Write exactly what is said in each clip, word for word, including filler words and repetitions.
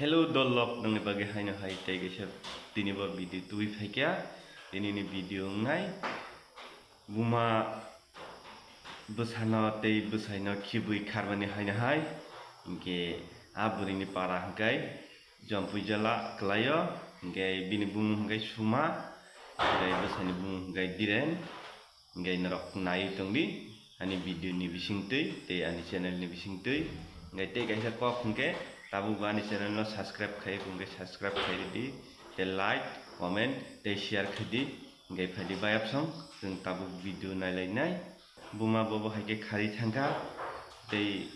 Hello dolok, nongni bagwi haino hai tei kaisa tini bo video tubui phaikha. Tini ni video wngnai buma bwsano tei bwsaino khibwi kharmani haino hai. Hinkhe a bwrwini para hwnkhe Jompui jala kwlaio, hinkhe bini bumung hwnkhe Suma, hinkhe bwsaini bumung hwnkhe Diren. Hinkhe norok naiwi tongdi ani video ni bisingtwi tei ani channel ni bisingtwi. Hinkhe tei kaisa kok hinkhe tabuk bo ani channel no subscribe khai hinkhe subscribe khai ridi tei like, comment tei share khaidi. Hinkhe phaidi bayapsong chwng tabuk video nailainai. Buma bobo hai khe khari thangkha tei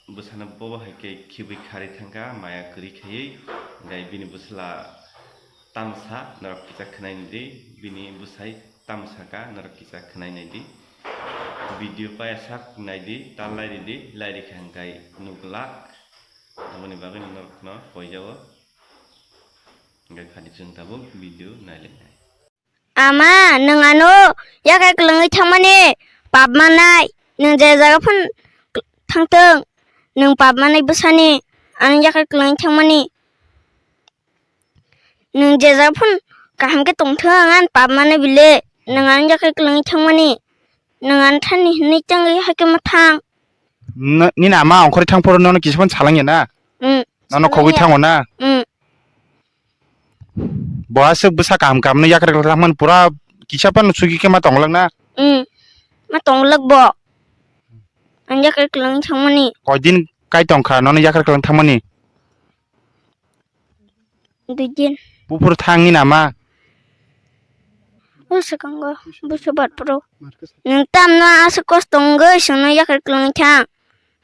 bwsano bobo hai khe khibwi khari thangkha maya kwrwi khaiwi. Hinkhe bini bwsla tamsa norok kisa khwnai naidi, bini bwsai tamsa ka norok kisa khwnai naidi. Video paya sak naidi, ta lai ridi, lai rikha hinkhe nuglak. Aboni bagwi norokno poijao. Hinkhe phaidi chwng tabuk video nailainai. Ama, nwng ano yakhai kwlwngwi thangmani pap manai, nwng je jaga phano thangthwng, nwng pap manai bwsani ano yakhai kwlwngwi thangmani. Nwng je jaga phano kaham khe tongthwng, ang ano pap manai bile, nwng ano yakhai kwlwngwi thangmani, nwng ano thani hinwi tangwi hakhe ma thang. Nini ama ongkhorwi thang phuru nono kisa phano salangya na? Mm. Nono khogwi thango na? Mm. Bo aswk bwsa kaham kaham no yakhai kwlwng thangmani pura kisa phano sugi khe ma tonglak na? Mm. Ma tonglak bo. Ang yakhai kwlwng thangmani. Koidin kai tongkha nono yakhai kwlwng thangmani? Dui din. Buphuru thang nini ama? O swkango, buso bat phuru. Nwng tamno aswk kosto wngwi chwngno yakhai kwlwngwi thang.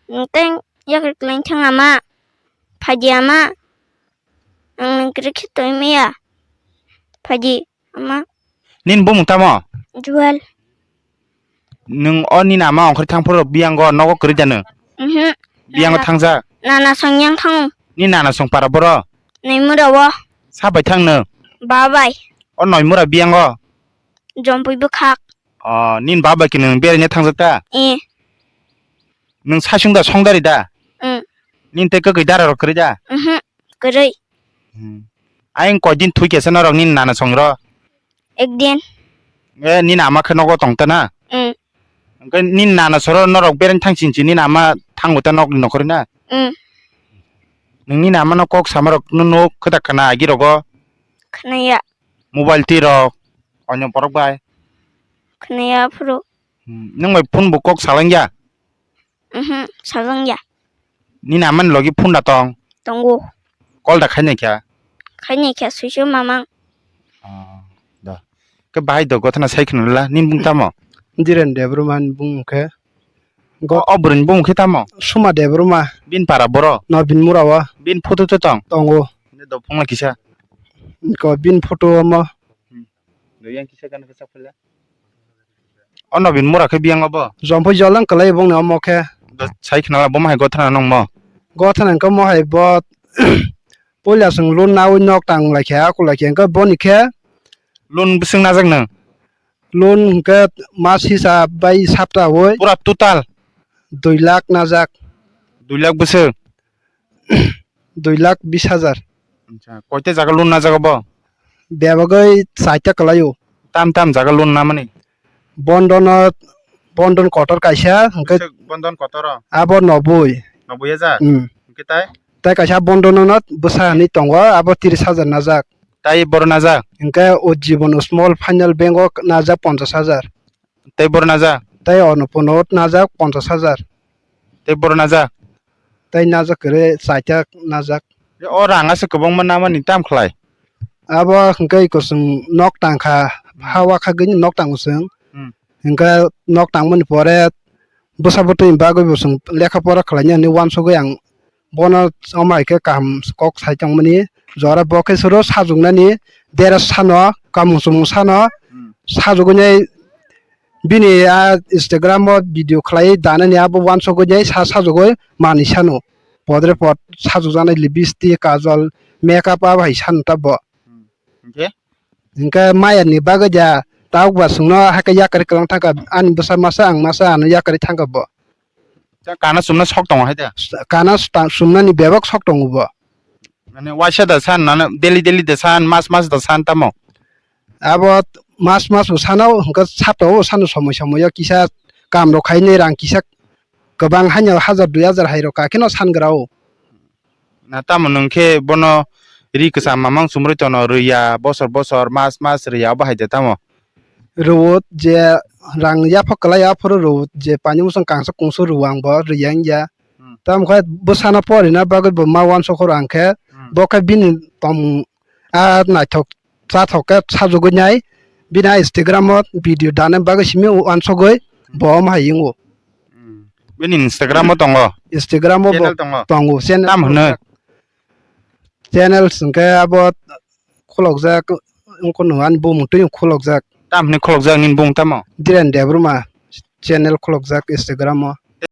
Nwng tei yakhai kwlwngwi thang ama. Phaidi ama. Ang nwng kwrwi khe tongwi maya. Phaidi ama. Nini bumung tamo? Jual. Nwng o nini ama ongkhorwi thang phuru biyango nogo kwrwi da nwng? Mhm. Biyango thangjak? Nana song yang thango. Nini nana song para boro? Noimura o. Sa bai thang nwng? Ba bai. O Noimura biyango? Jompui bwkhak. O, nini ba bai khe nwng beraina thangjak ta? Eh. Nwng sasung da songdari da? Mm. Nini tei kwkwi dara rok kwrwi da? Mhm. Kwrwi. Hmm. Ayang koidin thwi kesa norok nini nana song ro? Ekdin. E, nini ama khe nogo tong ta na? Mm. Hwnkhe nini nana soro norok beraina thang sing si nini ama thango ta nokni nokhorwi na? Mm. Nwng nini ama no kok sama rok no nuk kwtak khna agi rogo? Khnaya. Mobile twi rok onyo borok bai? Khnaya phuru. Hmm. Nwng bai phone bo kok salangya? Mhm, sajangya. Nini amani logi phone da tong? Tongo. Call da khainai kha? Khainai kha, suisu mamang. Ah, da. Ke bahai do gothana sai khna la, nini bung tamo? Dhiren Debbarma ni bung khe. Go- O, o bwrwini bung khe tamo? Suma Debbarma. Bin para boro? No bin mura o. Bin photo to tong? Tongo. Ne do phungla kisa. Ko bin photo mo. Hmm. Do yang kisa kana kisa phila. O Nobin Mura khe biyang obo? Jompui jolang kwlai bongni omo khe. Do sai khna la, bo ma hai gothana nongmo? Gothana wngkha mo hai bo puila chwng loan naui nok tang lai khe, aku lai khe, wngkha boni khe. Loan bwswk najak nwng? Loan hwnkhe mas hisa bai sapta oi. Pura total? Dui lakh najak. Dui lakh bwswk? Dui lakh bis hajar. Acha, koita jaga loan najak obo? Bebagwi chaita kwlaio. Tam tam jaga loan namani? Bondhono, bondhon kotor kaisa, hwnkhe bwswk bondhon kotor o? Abo noboi. Noboi hajar? Hmm. Hwnkhe tai? Tai kaisa bondhono no bwsa hinwi tongo, abo tiris hajar najak. Tai boro najak? Hwnkhe o Jibon Small Finance Bank o najak ponchash hajar. Tei boro najak? Tei Annapurna o najak ponchash hajar. Tei boro najak? Tei najak kwrwi chaita najak. O rang aswk kwbangma namani tam khlai? Abo hwnkhe kusung nok tangkha, hmm, ha wakhagwi nok tango chwng. Hmm. Hwnkhe nok tangmani pore bwsa bwtwini bagwi bo chwng lekha pora khlainani uansugwi ang bono omo hai khe kaham kok sai tongmani, jora bo khe soro sajwknani dera sano, kamung chumung sano, hmm, sajwknai bini a Instagram o video khlai danani abo uansugwi nai sa sajwkgwi manwi sano, podre pod sajwkjaknai lipstick, kajol, makeup abo hai sano ta bo. Hmm. Hwnkhe? Hwnkhe maya ni bagwi da tabuk ba chwngno hakhe yakarwi kwlang thangkha, ani bwsa masa ang masa ano yakarwi thangkha bo. Tei kana chumna sok tongo hai da? Kana sta-, chumnani bebak sok tongo bo. Mane waisa da san, nana daily daily da san, mas mas da san tamo? Abo mas mas bo sano, hwnkhe saptao bo sano, somoi somoi o kisa kam rok khainai rang kisa kwbang haino hajar dui hajar hai rok kha kheno san gra o. Na tamo nwng khe bono ri kwcham mamang chumrwi tono, rwya bosor bosor, mas mas rwya, abo hai de tamo? Rwut je rang yaphak kwlai aphuru rwut je pani musung kangsa kungsu rwang bo rwya wngya. Hmm. Tamo khe bwsano porina bagwi bo ma uansukho rang khe, hmm, bo khe bini tong a naithok chathok khe sajugwi nai, bini a Instagram o video dana bagwi simi uansugwi bo omo hai wngo. Hmm. Bini Instagram o tongo? Instagram o bo channel tongo? Tongo, channel. Tam hwno? Channel hwnkhe abo khulokjak, wngkha no ani bumung twi khulokjak. Tam hwnwi khulokjak nini bumung tamo? Dhiren Debbarma channel khulokjak Instagram o.